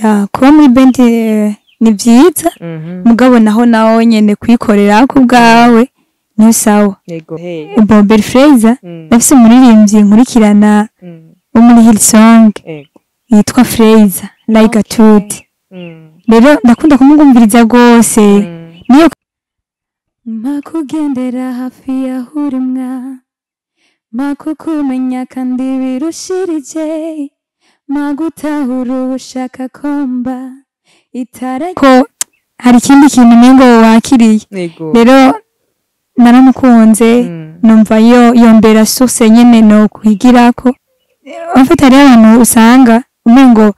Ya, kuba muri band ni vyiza, mugabo naho nawe nyene kwikorera ku bwawe ni sawa. Yego. Hey. Bon, Bel Fraser, ndafise umuririmbyi nkurikirana wo muri Hillsong yitwa Fraser Like a Tooth. Rero ndakunda kumwumviriza rwose. Niyo makugendera hafi yaho uri mwa makukumenya kandi birushirije magutahura ubushaka komba itara ko hari ikindi kintu nengo wakiriye. Rero naramukunze, numva yo yombera source nyene no kwigirako. En fait hari abantu usanga umengo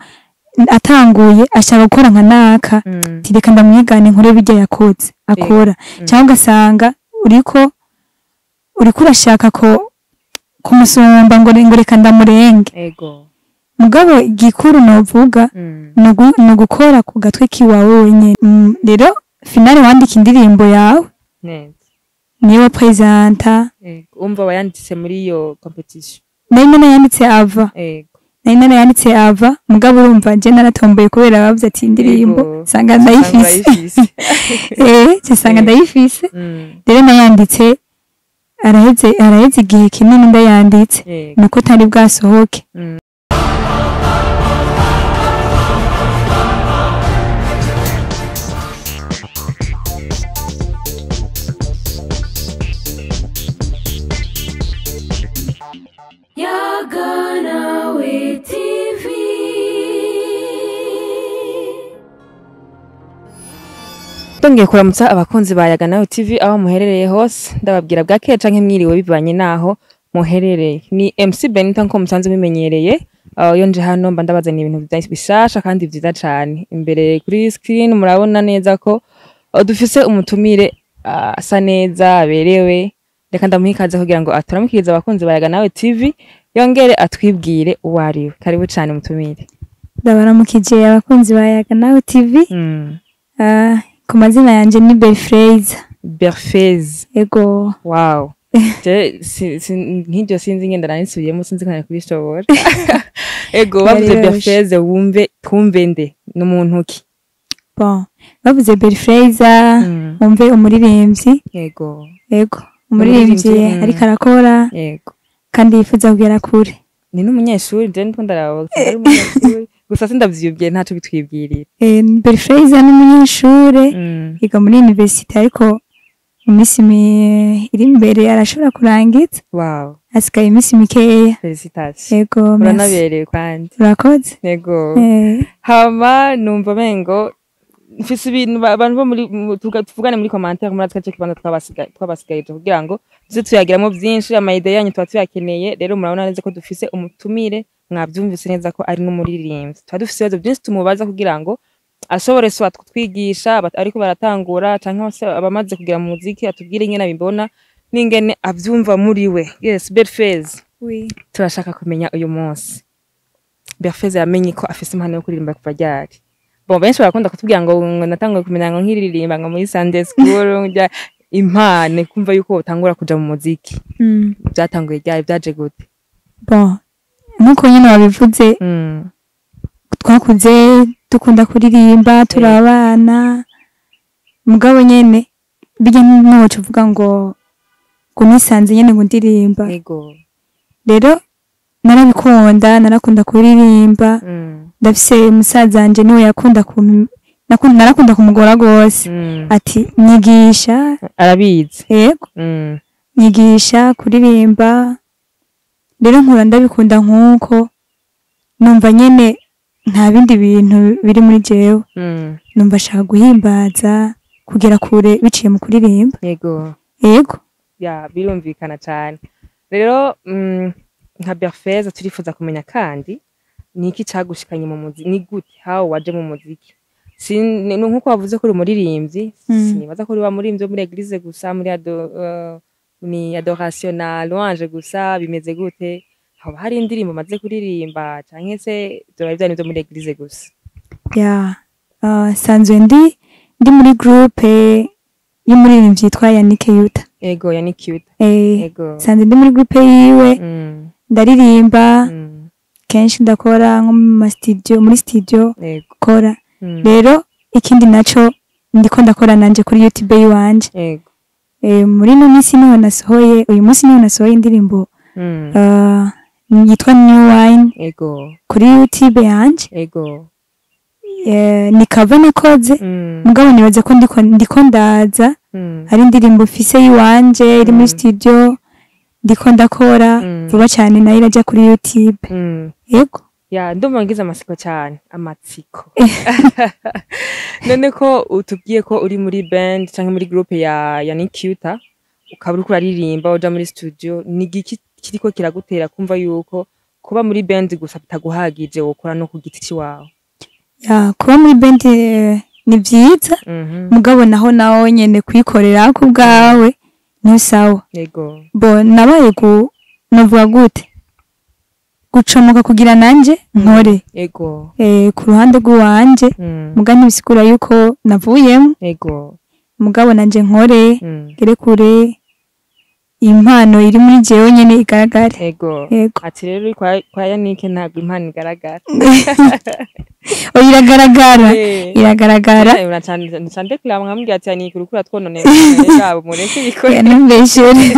atanguye ashaka gukora nka naka, tireka ndamwigane nkore bijya yakoze akora, cyangwa ugasanga uriko urashaka ko kumusumba ngo reka ndamurenge. Mugabo igikuru novuga ni ugukora ku gatwe kiwawe wenyene. Rero finale wandika indirimbo yawe niwe presenta. Umva wayanditse muri iyo competition? Nari narayanditse ava. Nari narayanditse ava, mugabo urumva je naratomboye kubera bavuze ati indirimbo sanga ndayifise. Sanga ndayifise. Rero nayanditse araheze igihe kinini ndayanditse, nuko tari bwasohoke. Yaganawe TV. Tongeye kuramutsa abakunzi ba Yaganawe TV aho muherereye hose, ndababwira bwakeye canke mwiriwe bivanye naho muherereye. Ni MC Benita nko musanzwe bimenyereye. Iyo nje hano mba ndabazaniye ibintu bishasha kandi vyiza cane. Imbere kuri screen murabona neza ko dufise umutumire asa neza aberewe. Reka ndamuha ikaze kugira ngo aturamukirize abakunzi ba Yaganawe TV, yongere atwibwire uwo ari we. Karibu cane mutumire. Ndabaramukije abakunzi ba Yaganawe TV. Ku mazina yanje ni Belfraise. Belfraise. Ego. Wow. Je nk'iryo sinzi ngenda nanisubiyemo, sinzi kana kubishobora. Ego, bavuze Belfraise wumve twumve nde n'umuntu ki? Bon, bavuze Belfraise wumve umuririmbyi. Ego. Ego, umuririmbyi ariko arakora. Yego. Kandi yifuza kugera kure. Ni n'umunyeshuri, je ndikunda araba ari umunyeshuri. Gusa sindavyibwiye ntaco bitwibwirira. Belfraise ni umunyeshure yiga muri university, ariko mu minsi iri imbere arashobora kurangiza. Wow. Asigaye iminsi mikeya. Félicitations. Yego, uranabereye kandi. Urakoze. Yego. Hama numva mengo mfise ibintu abantu bo muri tuvugane muri commentaire muri atwaje kibanza twabasigaye kugira ngo tuze tuyagiramo byinshi, ama idea yanyu tuba tuyakeneye. Rero murabona neza ko dufise umutumire, mwabyumvise neza ko ari n'umuririmbyi. Tuba dufise ibibazo byinshi tumubaza kugira ngo ashobore swa kutwigisha ariko baratangura canke abamaze kugira mu muziki, atubwire ingene abibona n'ingene avyumva muri we. Yes, Belfraise. Oui. Turashaka kumenya uyu munsi Belfraise yamenye ko afise impano yo kuririmba kuva ryari. Bon, benshi barakunda kutubwira ngo natanguye kumenya ngo nkiririmba ngo muri Sunday school, njya impano kumva yuko utangura kuja mu muziki. Byatanguye ryari, byaje gute? Bon, nkuko nyine wabivuze, twakuze dukunda kuririmba turi abana, mugabo nyene bijya ntiwoca uvuga ngo nisanze nyene ngo ndirimba. Yego. Rero narabikunda, narakunda kuririmba. Ndafise musaza wanje niwe yakunda narakunda kumugora gose. Ati nyigisha. Arabizi. Yego. Nyigisha kuririmba. Rero nkura ndabikunda nkuko numva nyene nta bindi bintu biri muri jewe. Numva ashaka guhimbaza kugera kure biciye mu kuririmba. Yego. Yego. Ya, birumvikana cyane. Rero nka Belfraise turifuza kumenya kandi niki cagushikanye mu muziki, ni gute how waje mu muziki? Nkuko wavuze ko uri umuririmbyi, sinibaza ko uri wa muririmbyi muri église gusa, muri ni adoration na louange gusa, bimeze gute? Haba hari indirimbo maze kuririmba canke se byoba byari byo muri église gusa? Ya, sanzwe ndi muri groupe y'umuririmbyi yitwa Yannick Yuta. Ego, Yannick Yuta. Ego. Sanzwe ndi muri groupe yiwe. Ndaririmba. Kenshi ndakora nko mu ma studio, muri studio kora. Rero ikindi naco, ndiko ndakora nanje kuri YouTube yiwanje. Muri ino minsi niho nasohoye, uyu munsi niho nasohoye indirimbo yitwa New Wine kuri YouTube yanje. Ni cover nakoze, mugabo nibaza ko ndiko ndaza, hari indirimbo mfise yiwanje iri muri studio, ndiko ndakora. Vuba cyane nayo irajya kuri YouTube. Yego. Ya, ndumva ngize amatsiko cyane, amatsiko. None ko utubwiye ko uri muri band canke muri groupe ya Nikiuta, ukaba uriko uraririmba, uja muri studio, ni igiki kiriko kiragutera kumva yuko kuba muri band gusa bitaguhagije, wokora no ku giti ciwawe? Ya, kuba muri band ni vyiza, mugabo naho nawo nyene kwikorera ku bwawe ni sawa. Bo nabaye gu novuga gute, gucomoka kugira nanje nkore ku ruhande rw'uwanje, muga ntibisigura yuko navuyemo. Mugabo nanje nkore, ngere kure, impano iri muri jewe nyene igaragare. Yego. Ati rero uri kwa Yannick ntabwo impano igaragara. Oya, iragaragara. Iragaragara. Ncande kuraba nkamubwira ati: "Yannick, uriko uratwononera impano yabo, mureke yikore." Yanumbeshere.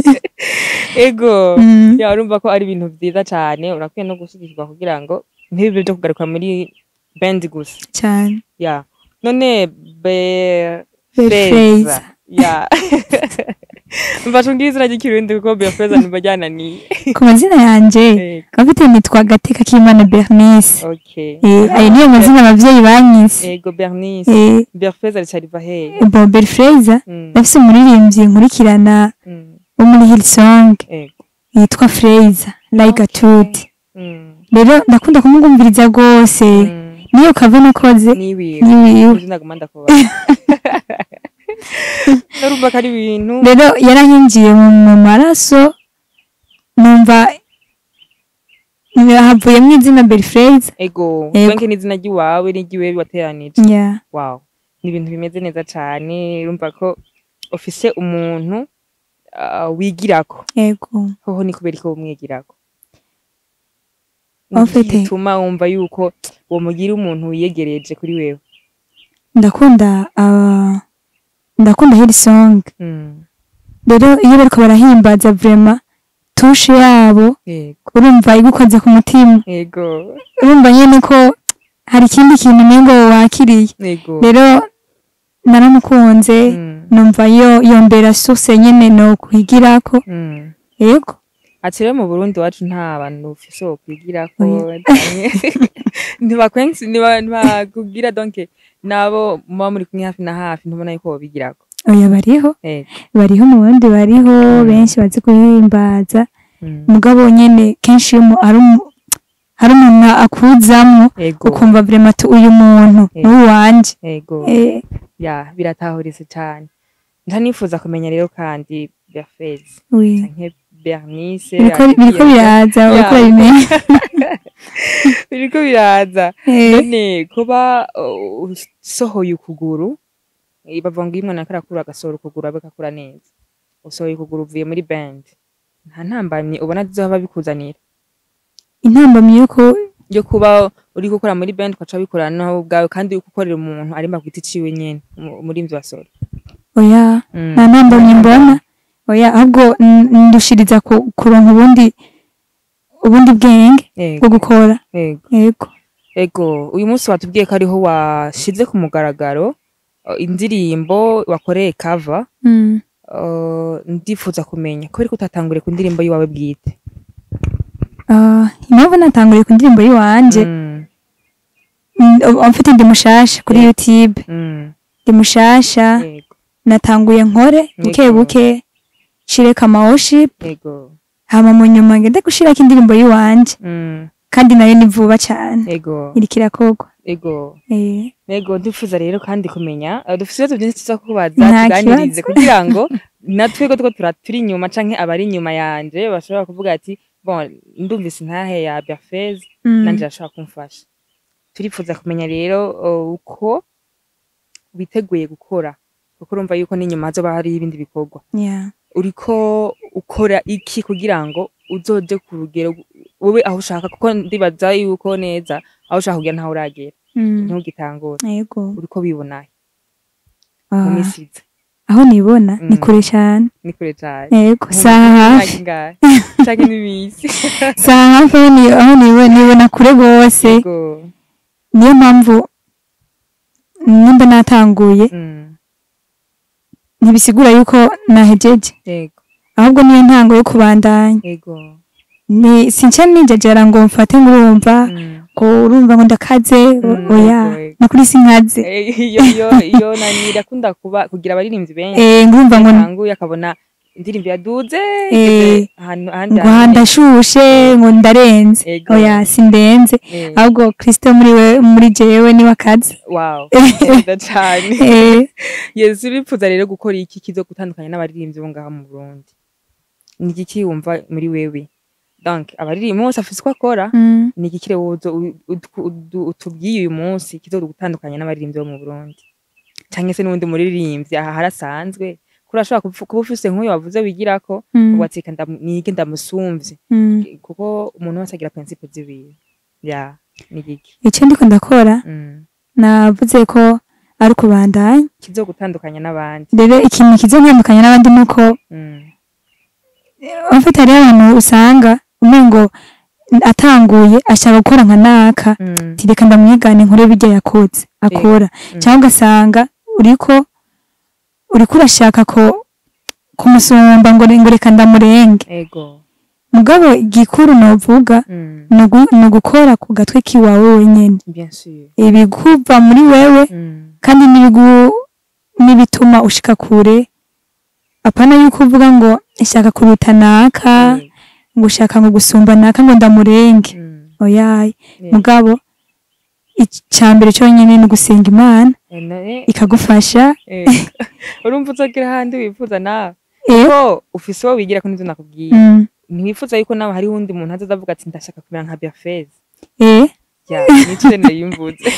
Ya, urumva ko ari ibintu vyiza cane, urakwiye no gushyigikirwa kugira ngo ntibibe byo kugaruka muri band gusa. Cyane. Ya, none be Berfeza. Ya, mfasha umbwire izina ry'ikirundi kuko Berfeza numva ryananiye. Ku mazina yanje, abafite, nitwa Gateka Kimana Bernice. Ayo niyo mazina abavyeyi banyise. Ego, Bernice. Berfeza rica riva hehe? Bo Berfeza, ndafise umuririmbyi nkurikirana wo muri Hillsong yitwa Fraser Like a Tooth. Rero ndakunda kumwumviriza rwose. Niyo kava nakoze niwiwe? Niwiwe. Uzi naguma ndakubaza, narumva ko ari ibintu. Rero yarahinjiye mu maraso, numva havuyemo izina Berfeza. Ego. Donc n'izina ry'iwawe n'iry'iwe wateranije. Yeah. Wow, ni ibintu bimeze neza cane, urumva ko ufise umuntu wigirako. Ego. Hoho ni kubera ko umwigirako? En fait, Bituma wumva yuko uwo mugira umuntu wiyegereje kuri wewe? Ndakunda Hillsong. Rero iyo bariko barahimbaza, vraiment touche yabo, urumva igukoze ku mutima. Urumva nyene ko hari ikindi kintu umengo wakiriye. Rero naramukunze, numva yo yombera source nyene no kwigirako. Yego. Ati rero mu Burundi wacu nta bantu ufise wokwigirako, ntibakwensi, ntibakubwira, donc nabo muba muri kumwe hafi na hafi ntubona yuko wobigirako? Oya, bariho. Bariho mu Burundi, bariho benshi bazi guhimbaza. Mugabo nyene kenshi iyo hari umuntu akuzamwo, ukumva vraiment ati uyu muntu ni uwanje. Ya, biratahuritse cyane. Ntanifuza kumenya rero kandi Berfez canke Bernice. Biriko biraza, uriko urabimenya. Biriko biraza. None kuba usohoye ukuguru, bavuga ngo iyo umwana ariko arakura agasohora ukuguru abe akakura neza, usohoye ukuguru uvuye muri band, nta ntambamyi ubona zizohava bikuzanira? Intambamyi yuko Yo kuba uri gukora muri band ukaca wikorana nawe ubwawe, kandi uri gukorera umuntu arimba ku giti ciwe nyene, umurimvyi wa solo. Oya, nta ntambamyi mbona, oya, ahubwo ndushiriza kuronka ubundi bwenge bwo gukora. Yego. Ego, uyu munsi watubwiye ko ariho washize ku mugaragaro indirimbo wakoreye cover. Ndifuza kumenya kubera ko utatanguriye ku ndirimbo yiwawe bwite. Impamvu natanguriye ku ndirimbo yiwanje, en fait ndi mushasha kuri YouTube. Ndi mushasha. Natanguye nkore buke buke, nshireko ama worship, hama mu nyuma ngende gushirako indirimbo yiwanje. Kandi nayo ni vuba cane, iriko irakorwa. Ego, ndifuza rero kandi kumenya, dufise ibibazo byinshi tuza kubaza, Nta tuganirize kibazo. kugira ngo natwe ko turi inyuma canke abari inyuma yanje bashobora kuvuga ati: "Bon, ndumvise intahe ya Berfez, nanje arashobora kumfasha." Turifuza kumenya rero uko witeguye gukora, kuko urumva yuko n'inyuma hazoba hari ibindi bikorwa. Uriko ukora iki kugira ngo uzoje ku rugero Wewe aho ushaka, kuko ndibaza yuko neza aho ushaka kugera ntaho uragera, ntugitangura. Uriko wibonahe mu misi iza? Aho nibona ni kure cyane. Ni kure cyane? Yego, Mu saha myaka hafi. ingahe canke n'imisi? Saha hafi, aho nibona kure rwose. Niyo mpamvu nimba natanguye, ntibisigura yuko nahejeje, ahubwo niyo ntango yo kubandanya. Ni sinca ninjejera ngo mfate ngo urumva ngo urumva ngo ndakaze. Oya. Nukuri sinkaze. Iyo nani irakunda kuba kugira abaririmbyi benshi Ngurumva ngo tanguye akabona indirimbo yaduze igeze ahantu ahandi. Ngo aha ndashushe, ngo ndarenze. Oya, sindenze, ahubwo Kristo muri we, muri jewe, niwe akaze. Wow, nziza cane. Yesu, uripfuza rero gukora iki kizo gutandukanya n'abaririmbyi bo ngaha mu Burundi? Ni igiki wumva muri wewe? Donc abaririmbyi bose afise uko akora. Ni igiki rero wozo utubwiye uyu munsi kizo gutandukanya n'abaririmbyi bo mu Burundi, canke se n'uwundi muririmbyi aha harasanzwe? Kuri ashobora kuba ufise nk'uyu wavuze wigirako, ugateka nige ndamusumvye, kuko umuntu wese agira principe ziwiwe. Ya, ni igiki? Icyo ndiko ndakora, navuze ko ari ukubandanya. Kizogutandukanya n'abandi. Rero ikintu kizontandukanya n'abandi nuko en fait hariho abantu usanga umengo atanguye ashaka gukora nka naka, ati reka ndamwigane nkore bijya yakoze akora, cyangwa ugasanga uriko urashaka ko kumusumba, ngo reka ndamurenge. Mugabo igikuru novuga ni ugukora ku gatwe kiwawe wenyene, Bien sûr. ibikuva muri wewe, kandi n'ibituma ushika kure, apana yuko uvuga ngo nshaka kuruta naka, ngo ushaka ngo gusumba naka, ngo ndamurenge. Oyaye. Mugabo icambere cyonyine ni ugusenga Imana ikagufasha. Urumva uzogira ahandi wifuza nawe, ko ufise uwo wigira ko nivyo nakubwiye? Ntiwifuza yuko nawe hariho uwundi muntu azoza avuga ati ndashaka kumera nka Berfez? Ya, nico rero nayimvuze.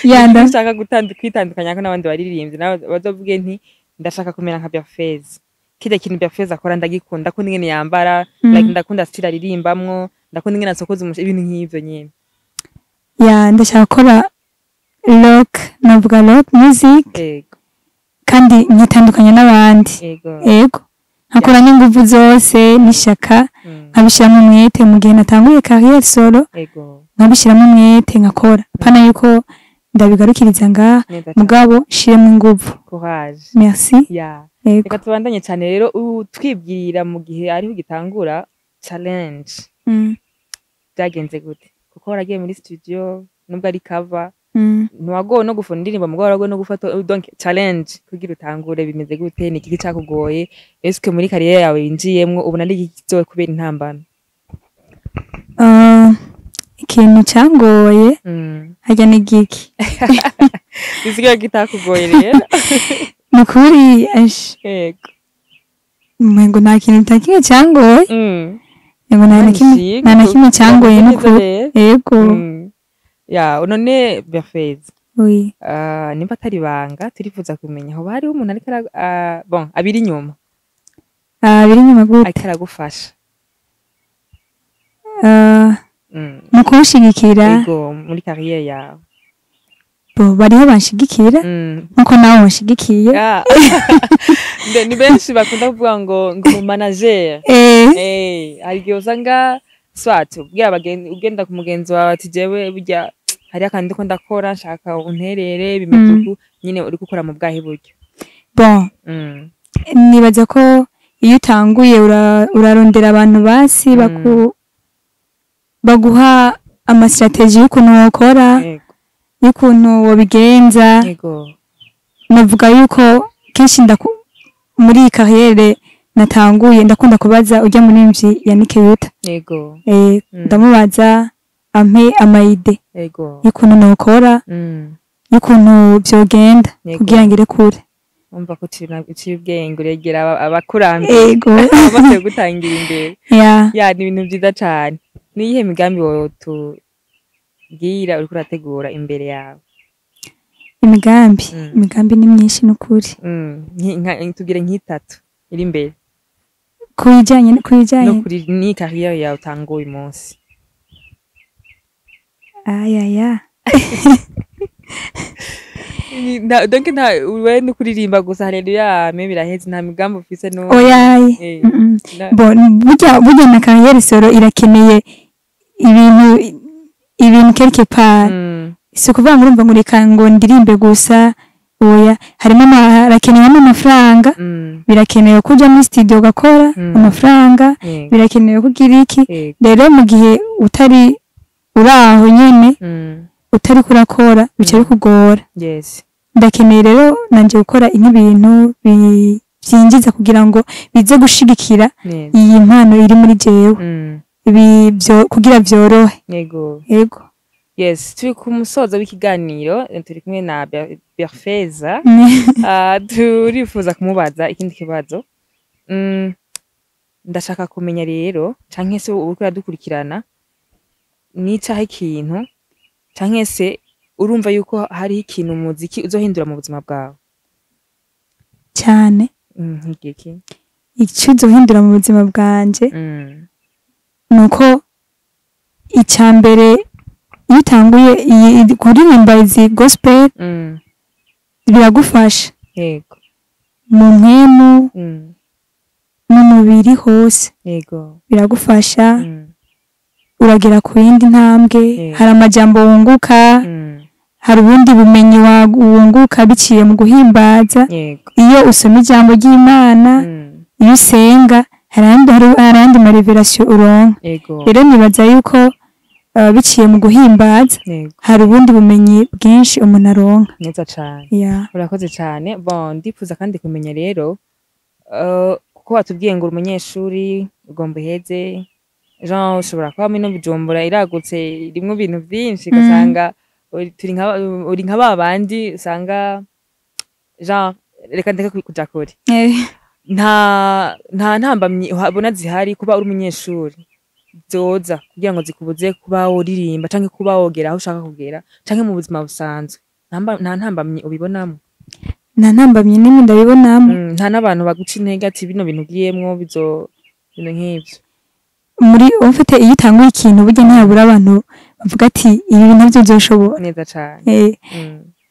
Yanda. Ushaka kwitandukanya ko n'abandi baririmbyi, nawe bazovuge nti ndashaka kumera nka Berfez, kirya kintu Berfez akora ndagikunda, ndakunda ingene yambara, like ndakunda style aririmbamwo, ndakunda ingene asokoza ibintu nk'ivyo nyene. Ya, ndashaka gukora rock, navuga rock music, kandi nkitandukanya n'abandi. Yego, nkakora n'inguvu zose n'ishaka, nkabishyiramo umwete mu gihe natanguye carrière solo, nkabishyiramo umwete nkakora, apana yuko ndabigarukiriza ngaha. Neza cane. Mugabo nshiremo inguvu. Courage. Merci. Ya. Yego. Reka tubandanye cyane rero utwibwirira mu gihe ariho ugitangura challenge, byagenze gute? Kuko waragiye muri studio nubwo ari cover, ntiwagowe no gufuna indirimbo, mugabo waragowe no gufata, donc challenge kugira utangure bimeze gute? Ni iki cyakugoye? Eske muri carrière yawe winjiyemwo ubona ari iki kizokubera intambamyi? Ah, ikintu cyangoye harya ni giki? Bisigaye kitakugoye rero. Ni ukuri ash, umengo nta kintu nta kimwe cyangoye. Ngo nta na kimwe, nta na kimwe cyangoye ni ukuri, yego. Ya, none Berfez, Oui. Nimba atari ibanga, turifuza kumenya hoba hariho umuntu ariko bon, abiri inyuma? Ah, biri inyuma gute? Ariko aragufasha. Ah, mu kunshigikira? Ego, muri carrière yawe. Bo bariho banshigikira, nkuko nawe wanshigikiye. Ah. Ni benshi bakunda kuvuga ngo mu manager. Hari igihe usanga swat ubwira abagenzi, ugenda ku mugenzi wawe ati jewe burya hari akantu ndiko ndakora, nshaka unterere, bimeze uku nyine. Uri gukora mu bwahe buryo? Bon, nibaza ko iyo utanguye urarondera abantu basi baguha ama stratégies y'ukuntu wokora, y'ukuntu wobigenza. Navuga yuko kenshi muri iyi carrière natanguye ndakunda kubaza ujya muri mvyi ya Yuta. Ndamubaza ampe ama idées y'ukuntu nokora, y'ukuntu vyogenda kugira ngere kure. Umva ko uciye ubwenge, uregera abakurambere abamaze gutangira imbere. Ya, ni ibintu vyiza cane. Ni iyihe migambi wotubwira uriko urategura imbere yawe? Imigambi? Imigambi ni myinshi nukuri. Tubwire nk'itatu iri imbere. Kubijanye No kuri ni carrière yawe utanguye uyu munsi. Ayaya. Donc nta we no kuririmba gusa, haleluya, me biraheze, nta migambi ufise no? Oyaye. Bon, burya na carrière solo irakeneye ibintu quelque part. Si ukuvuga ngo urumva ngo reka ngo ndirimbe gusa, oya, harimo harakenewemo amafaranga. Birakenewe ko uja muri studio ugakora amafaranga. Birakenewe ko ugira iki. Rero mu gihe utari uri aho nyene, utari kurakora, bica bikugora. Ndakeneye rero nanje gukora nk'ibintu vyinjiza kugira ngo bize gushigikira iyi mpano iri muri jewe, ibi kugira vyorohe. Yego. Yes, turi ku musozo w'ikiganiro, turi kumwe na Berfeza. Turifuza kumubaza ikindi kibazo. Ndashaka kumenya rero, canke se uriko uradukurikirana, nicaho ikintu canke se urumva yuko hariho ikintu umuziki uzohindura mu buzima bwawe? Cyane. Nk'igiki? Icyo uzohindura mu buzima bwanje nuko icya mbere, iyo utanguye kuririmba izi gospel, biragufasha mu mpwemu, mu mubiri hose. Biragufasha, uragera ku yindi ntambwe. Hari amajambo wunguka, hari ubundi bumenyi wunguka biciye mu guhimbaza. Iyo usoma ijambo ry'Imana, iyo usenga, hari ayandi ma révélations uronka. Rero nibaza yuko biciye mu guhimbaza, hari ubundi bumenyi bwinshi umuntu aronka. Neza cane. Urakoze cane. Bon, ndifuza kandi kumenya rero, kuko watubwiye ngo uri umunyeshuri ugomba uheze, Jean, ushobora kuba muri no Bujumbura iragutse, irimwo ibintu vyinshi, ugasanga uri nka ba bandi usanga, Jean, reka ndeke kuja kure. Nta ntambamyi ubona zihari kuba uri umunyeshuri zoza kugira ngo zikubuze kuba woririmba canke kuba wogera aho ushaka kugera, canke mu buzima busanzwe nta ntambamyi ubibonamo? Nta ntambamyi n'imwe ndabibonamo. Nta n'abantu baguca intege ati bino bintu ugiyemwo bizo ibintu nk'ivyo? Muri ufite, iyo utanguye ikintu, burya ntihabura abantu bavuga ati ibi bintu ntabyo uzoshobora. Neza cane.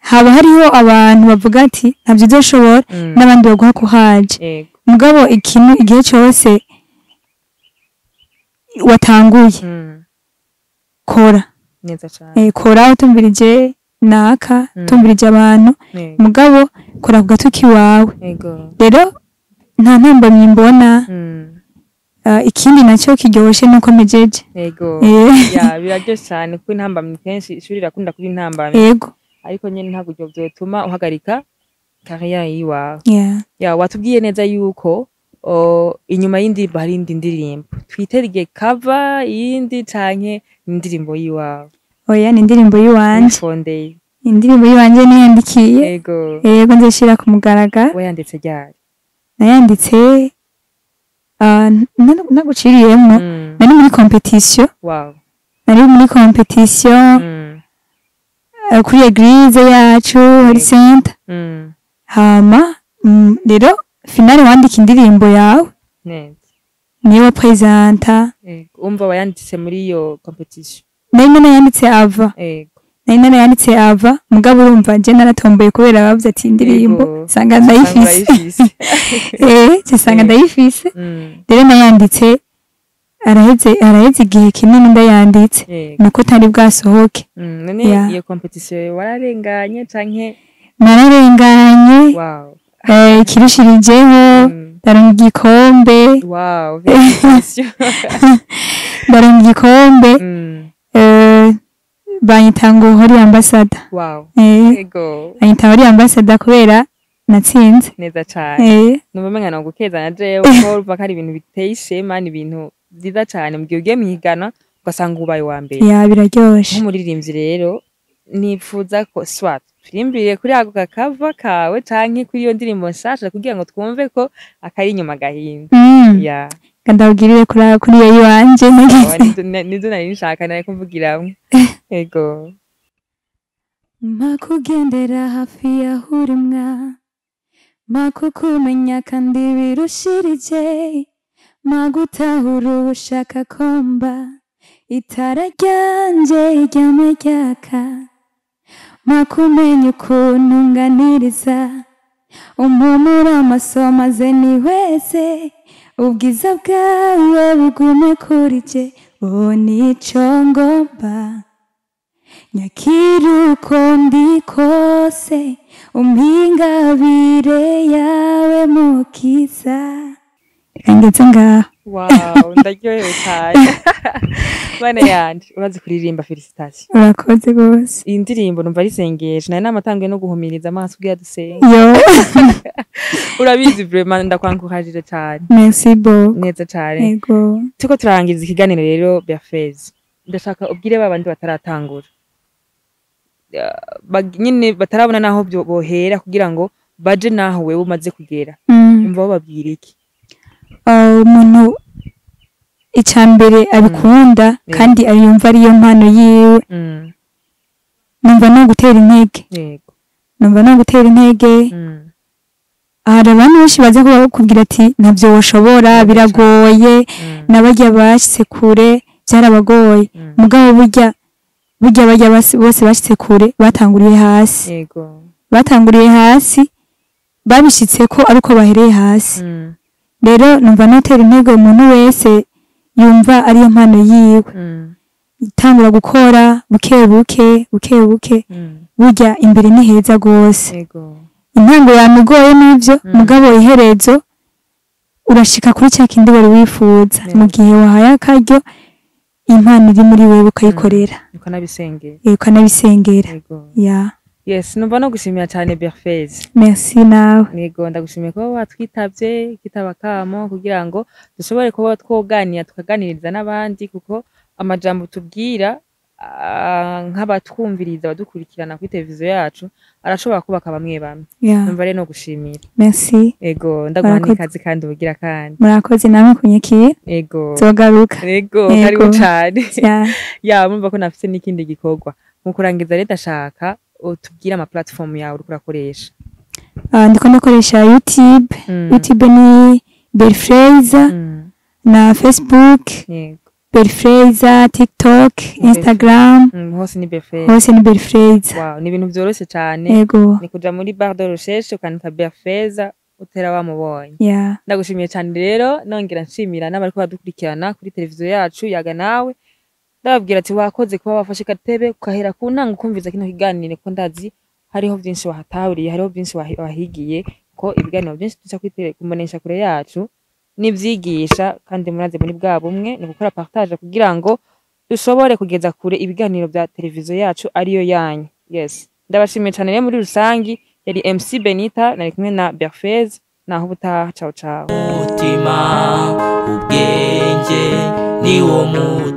Haba hariho abantu bavuga ati ntabyo uzoshobora, n'abandi baguha kuhaje. Mugabo ikintu igihe cyose watanguye, kora. Neza cane. Kora utumvirije naka, utumvirije abantu, mugabo kora ku gatuki wawe. Rero nta ntambamyi mbona. Ikindi nacyo kiryoshe nuko mpejeje. Ya, biraryoshe cane, kuko intambamyi kenshi ishuri rirakunda kuba intambamyi, ariko nyene ntabwo ivyo vyotuma uhagarika carrière yiwawe. Ya, watubwiye neza yuko inyuma y'indirimbo hari indi ndirimbo. Twiterege cover yindi canke indirimbo yiwawe? Oya, ni indirimbo y'iwanje. Wifondeye? Indirimbo y'iwanje niyandikiye. Yego, nzishira ku mugaragaro. Wayanditse ryari? Nayanditse naguciriyemwo, nari muri compétition. Nari muri compétition kuri église yacu hari center. Hama rero finale wandika indirimbo yawe, niwe présenta. Yego, umva wayanditse muri iyo compétition? Nari narayanditse ava. Nari narayanditse ava, mugabo urumva je naratomboye kubera bavuze ati indirimbo, sanga ndayifise. Urayifise. Nsanga ndayifise. Rero nayanditse araheze igihe kinini ndayanditse, nuko tari bwasohoke. None iyo compétition wararenganye canke? Nararenganye. Ikirushirijeho, ndaronka igikombe. Wow, félicitations. Ndaronka igikombe. Banyita ngo hori ambassador. Banyita hori ambassador kubera natsinze. Neza cane. Numva umenga no gukeza na jewe, kuko urumva ko ari ibintu biteye ishema, ni ibintu vyiza cane mu gihe ugiye mw'higanwa ugasanga ubaye uwa mbere. Ya, biraryoshe. Nk'umuririmbyi rero, nipfuza ko soit turimbire kuri ako kakava kawe canke kuri iyo ndirimbo nshasha kugira ngo twumve ko akari inyuma gahinda. Ya. Ndabwirire kuri iyo yiwanje. Awa, nizo nari nshaka nari kuvugiramwo. Ego. Makugendera hafi yaho uri mwa, makukumenya kandi birushirije, magutahura ushaka komba. Itara ryanje ryama ryaka, makumenya ukuntu nganiriza, umpumura amaso maze nihweze, ubwiza bwawe bugume kuri je, oh nico ngomba. Nyakira uko ndi kose, umpingabire yawe mukiza. Reka ngeze ngaho. Wow, ndaryohewe cyane. Bane yanje, urazi kuririmba, félicitations. Urakoze rwose. Iyi ndirimbo numva ari isengesho, nari namatanguye no guhumiriza amaso kugira dusenge. Yo. Urabizi, vraiment ndakwankuhajije cyane. Merci beaucoup. Neza cyane. Ego. Turiko turangiza ikiganiro rero, Berfez, ndashaka ubwire babandi bataratangura, nyine batarabona naho bohera kugira ngo baje naho wewe umaze kugera. Umva, bababwira iki? Umuntu icya mbere abikunda kandi ayumva ariyo mpano yiwe, numva no gutera intege. Numva no gutera intege. Hari abantu benshi baza kuba bakubwira ati ntabyo woshobora, biragoye, n'abarya bashitse kure byarabagoye. Mugabo burya barya bose bashitse kure batanguriye hasi. Batanguriye hasi, babishitse ko ariko bahereye hasi. Rero numva notera intege umuntu wese yumva ariyo mpano yiwe, itangura gukora buke buke buke buke. Burya imbere ni heza rwose. Intango yamigoye n'ibyo, mugabo iherezo urashika kuri cya kindi wari wifuza, mu gihe wahaye akaryo impano iri muri wewe ukayikorera. Ukanabisengera. Ukanabisengera. Ya. Yes, numva no gushimira cyane, Berfez. Merci nawe. Yego, ndagushimiye kuba watwitabye kitaba kamo kugira ngo dushobore kuba twoganira, tukaganiriza n'abandi, kuko amajambo tubwira nk'abatwumviriza, abadukurikirana kuri televiziyo yacu, arashobora kubaka bamwe bamwe. Numva rero no gushimira. Merci. Ego, ndaguha Murakoze. n'ikazi kandi ubugira kandi. Murakoze namwe kunyakira. Nzogaruka. Ego, Yego. karibu cane. Ya. Ya, mumva ko nafise n'ikindi gikorwa mu kurangiza. Rero ndashaka utubwire ama platform yawe uriko urakoresha. Ndiko ndakoresha YouTube. YouTube ni Berfreiza, na Facebook Berfreiza, TikTok, Instagram. Hose ni Berfreiza. Hose ni Berfreiza. Wow, ni ibintu vyoroshe cane. Yego. Ni kuja muri barre de recherche ukandika Berfeza, utera wamubonye. Ya. Ndagushimiye cyane rero, nongera nshimira n'abariko badukurikirana kuri televiziyo yacu Yaga Nawe. Ndababwira ati wakoze kuba wafashe gatebe ukahera ku ntango ukumviza kino kiganiro, ko ndazi hariho byinshi wahatahuriye, hariho byinshi wahigiye, ko ibiganiro byinshi duca kuri kumbonesha kure yacu n'ivyigisha, kandi muraze muri bwa bumwe ni gukora partage kugira ngo dushobore kugeza kure ibiganiro bya televiziyo yacu ariyo yanyu. Yes, ndabashimiye cyane rero muri rusangi. Yari MC Benita, nari kumwe na Berfez. Naho ubutaha, ciao ciao. Mutima ubwenge ni wo mutima.